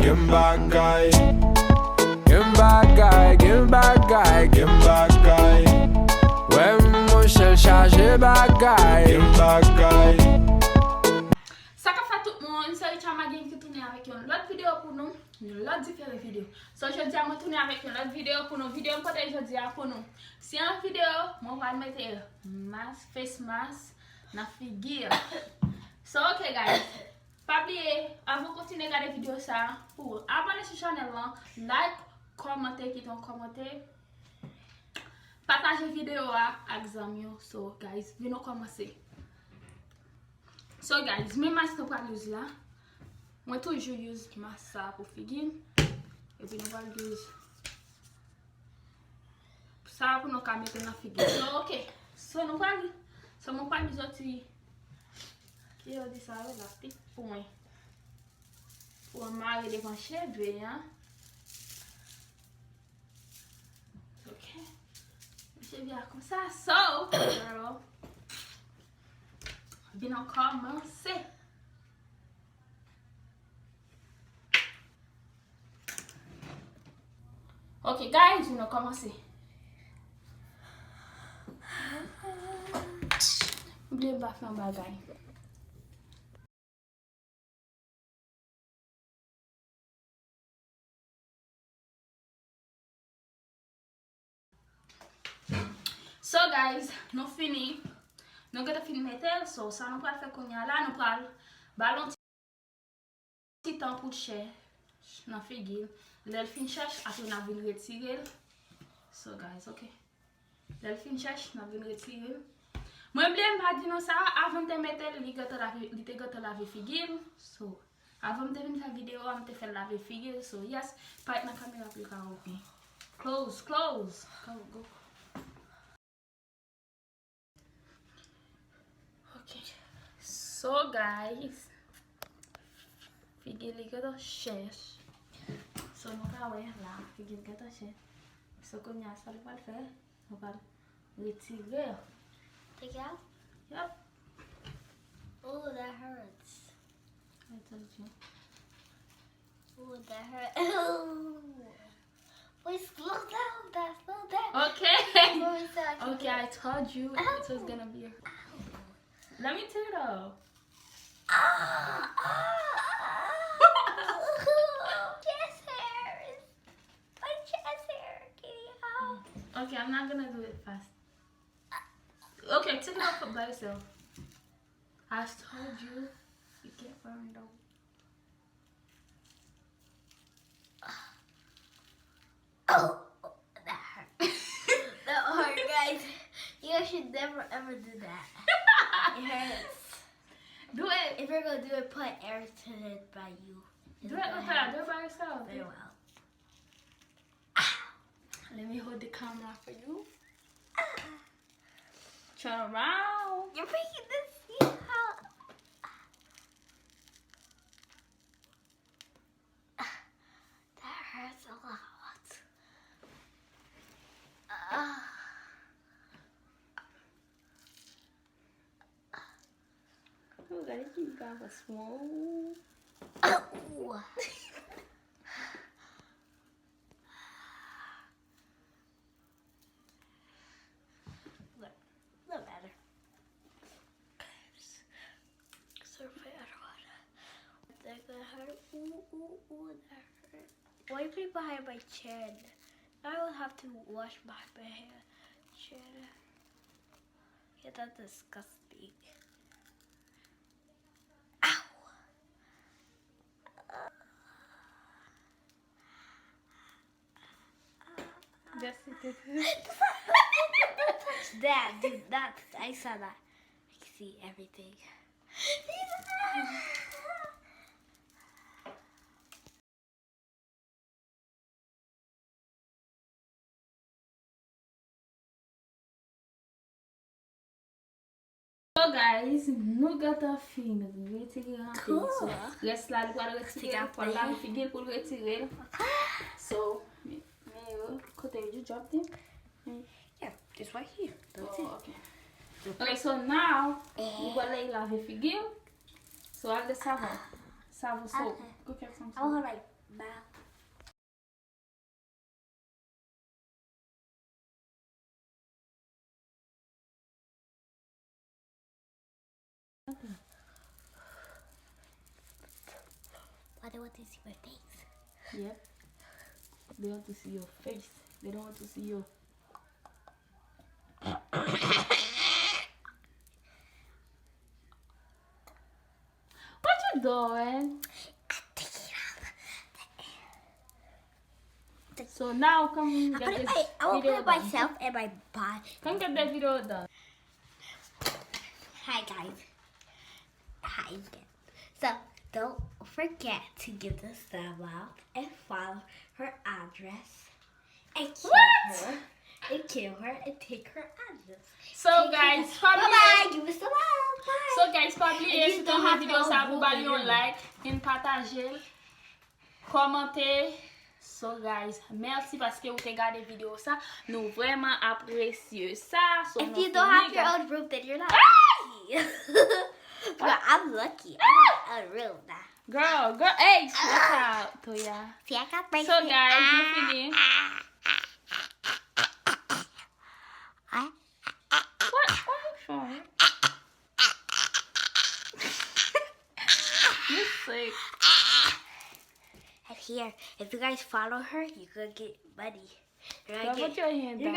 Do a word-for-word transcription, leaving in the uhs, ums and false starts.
Gen bagay. Gen bagay, gen bagay, gen bagay. Wè monchè l chaje bagay. Gen bagay. Sa k ap fèt tout moun, se Richard Magin ki tounen avèk yon lòt videyo pou nou, yon lòt diferan videyo. So, jodi a mwen tounen avèk yon lòt videyo pou nou. Videyo m pote jodi a pou nou. Se yon videyo, mwen pral mete mas, face mask nan figi. So, ok, guys. Pa bliye, avan w kontinye gade videyo sa a, pou abòne sou chanèl lan, like, kòmante, kite yon kòmante, pataje videyo a ak zanmi w. So, guys, vin nou kòmanse. So, guys, men mas nou pral use la. Mwen toujou use mas sa pou figi m. Epi nou pral use sa pou nou ka mete nan figi. So, ok. So, nou pral, so, mwen pral use ti, ki yo di sa yo, lapik pou mwen. Pou mwen mare devan cheve an. Ok. Cheve a konsa. So, girl, vin nou kòmanse. Ok, guys, nou kòmanse. Bliye m pa fè yon bagay. So, guys, nou fini. Nou gentan fin mete l, so, sa nou pral fè kounye a la, nou pral ba l yon ti tan pou l chèch nan figi l. Lè l fin chèch, apre n ap vin retire l. So, guys, ok. Lè l fin chèch, n ap vin retire l. Mwen bliye m pa di nou sa, avan m te mete l, li gentan lave, li te gentan lave figi l. So, avan m te vin fè videyo a, m te fè l lave figi l. So, yes, parèt nan kamera pou l ka wè byen. Close, close. Go, go. Ok. So, guys, figi li gentan chèch. So, nou ka wè la, figi l gentan chèch. So, kounye a, sa nou pral fè? Nou pral retire. Take it out? Yep. Oh, that hurts. I told you. Oh, that hurt. Ew. Wait, slow down, Dad, slow down. Okay. Before we start, okay, I told you it was gonna be a... Ow. Let me take it off. Ah, ah, ah. Chest hairs. My chest hair, get it out. Okay, I'm not gonna do it fast. Okay, take it off by yourself. I told you, you can't burn though. Oh, that hurt. That hurt, guys. You guys should never ever do that. It hurts. Do it. If you're gonna do it, put Eric to it by you. Do it, Rafael. Do it by yourself. Very well. Let me hold the camera for you. Turn around. You're making this see how... That hurts a lot. Ah. Oh, gade ki gava small. Ow! Look, look at her. Surfing out of water. That got hurt. Ooh, ooh, ooh, that hurt. Why you put it behind my chin? I will have to wash my hair. Chin. Yeah, that's disgusting. Ow! Just... That, dude, that, I saw that. I can see everything. So, guys, nou gentan fin retire anpil. So, rès la, li pral retire l, pral lave figi l pou l retire l. So, men, men yo, kote you drop them? Yeah, just right here. That's it. Oh, okay. Okay, so now, nou pral lave figi l. So, al de savon. Savon, so, go get some savon. Ba. Why they want to see my face? Yep. They want to see your face. They don't want to see your What you doing? So now come get this video done. Come get the video done. Hi guys. Hi again. So don't forget to give this thumb up and follow her address. And kill her. And kill her and take her address. So guys, pa bliye. Bye bye. Give us a love. Bye. So guys, pa bliye si w renmen videyo sa pou ba l yon like, and pataje l, kòmante. So guys, mèsi paske ou te gade videyo sa. Nou vrèman apresye sa. So, if you don't have your own room, then you're not lucky. Girl, I'm lucky. I got a room now. Girl, girl, hey, watch out, Toya. See, I got braces. So guys, nou fini. What? What? What you trying? You sick. And here, if you guys follow her, you could get money. Girl, put your hand down.